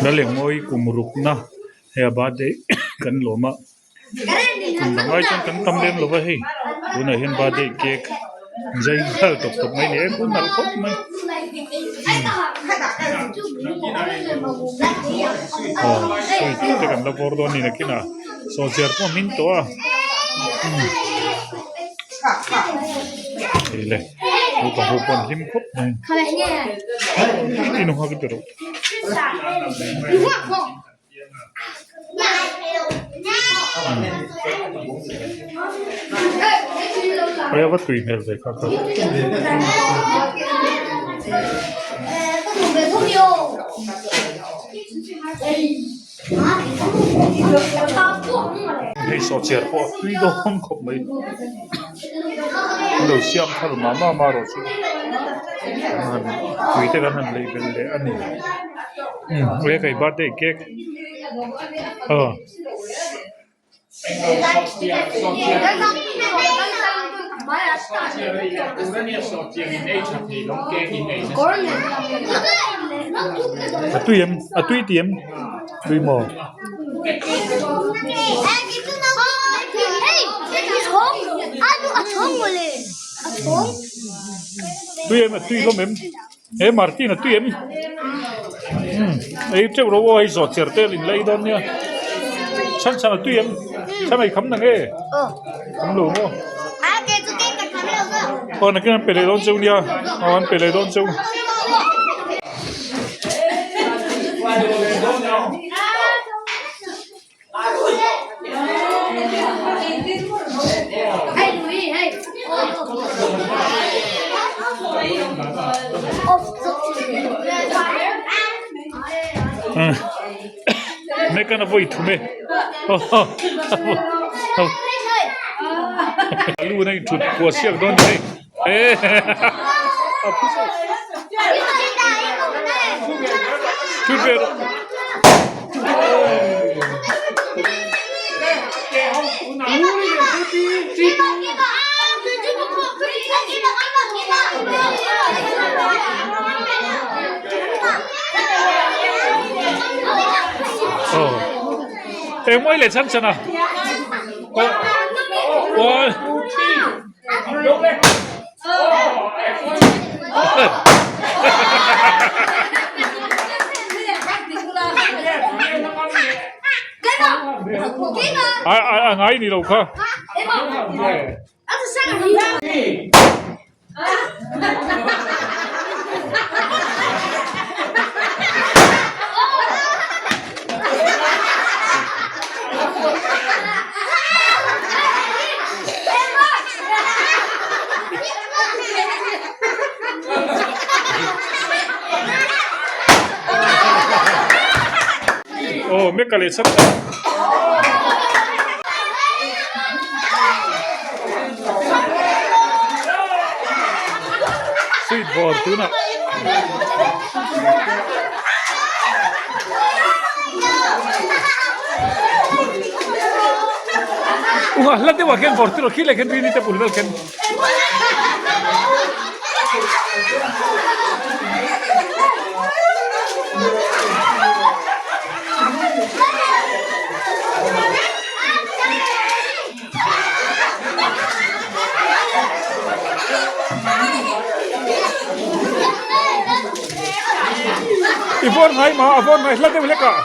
Lalengmawi kum rukna hei a birthday kan lawm a kum dang ai chuan kan tam lem lo va hei tunah hian birthday cake zai nghal tawp tawp mai a ni e khu nalh khawp mai aw sawi te kan la vawr dawn a ni nakinah sawhchiar pawh a hmin tawh a hei le naupang ho pawh an hlim khawp mai inhak rawh. Hei a va tui hmel ve kha kha. Hei sawhchiar pawh a tui dawn khawp mai. An lo siam thar mah mah mah erawh chu an han tui te kan han lei belh leh a ni. Umm he kai birthday cake aw. A tui em a tui ti em tui maw. Tui em a tui hlawm em. He Martin a tui em? Umm ei teuh ro aw hei zawh cher tel in la ei dawn nia. Chhan chhan a tui em? Chhan ei kham na nge? Kham lo maw? Aw nakin an pe leh dawn cheu nia. Aw an pe leh dawn cheu. Mekan a vawi thum e alu na inthut kua siak dawn ni hei thut ve rawh. Engmawi leh chhan chhan a A ngai ni lo kha. Aw meka leh chhan chhan. Sweet bawr tunah. Unga hla deuhah khian bawr tirah khi leh khian rini te bul vel khian. I vawr ngai ma a vawr ngai hla deuh hlek ah.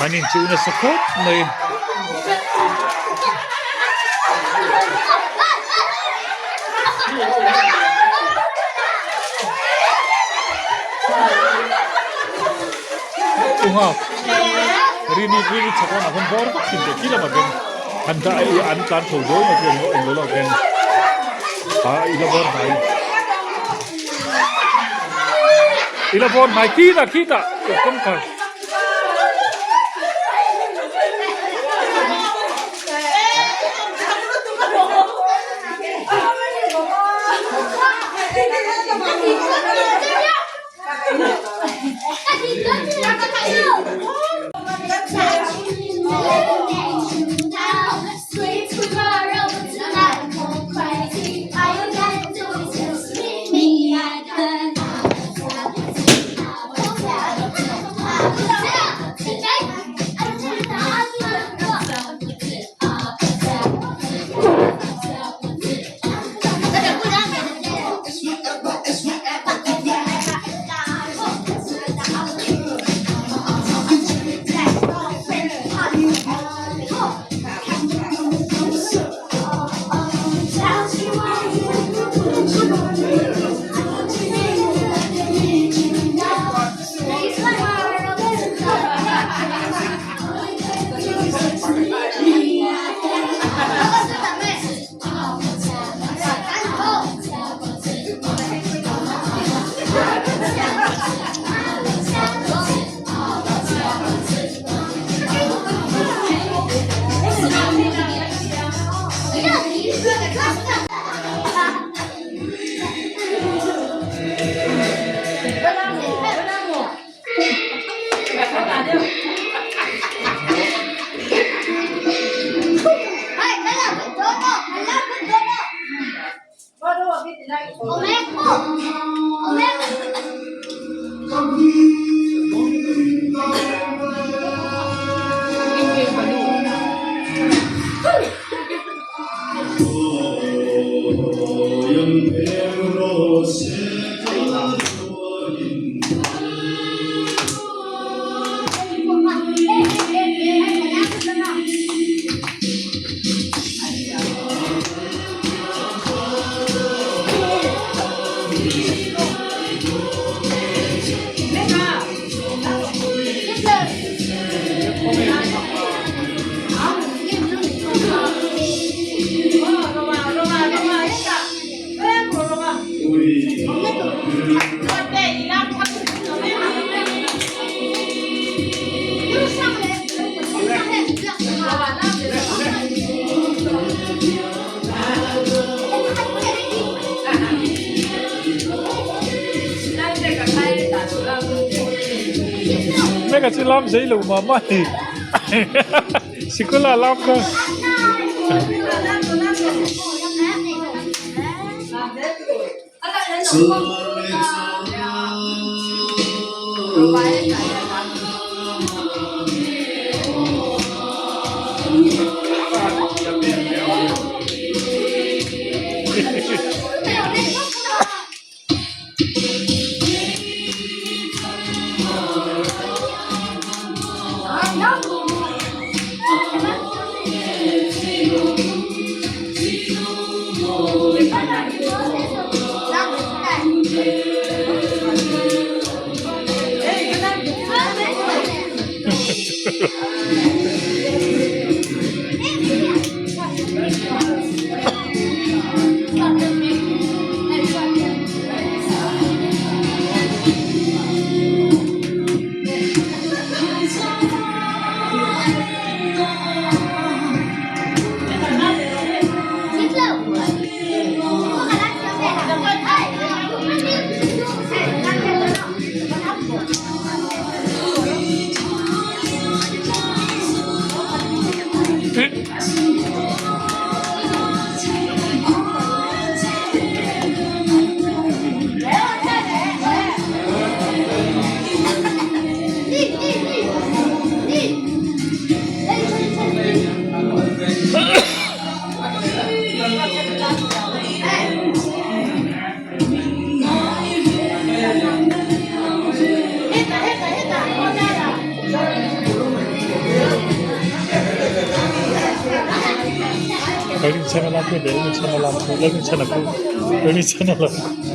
An inchuh nasa khawp mai. Tunga rini rini chhak lamah khan bawr vak thin teh khi lamah khian an dah an tlan chho dawn a chuan englo lamah khian ah i la bawr hnai i la bawr hnai khitah khitah kawngkhar. Meka chu lam zei lo mah mah ni sikul ah lam kha. Lalrinchhana lam khi Lalrinchhana lam khu Lalrinchhana khu Lalrinchhana lam khu.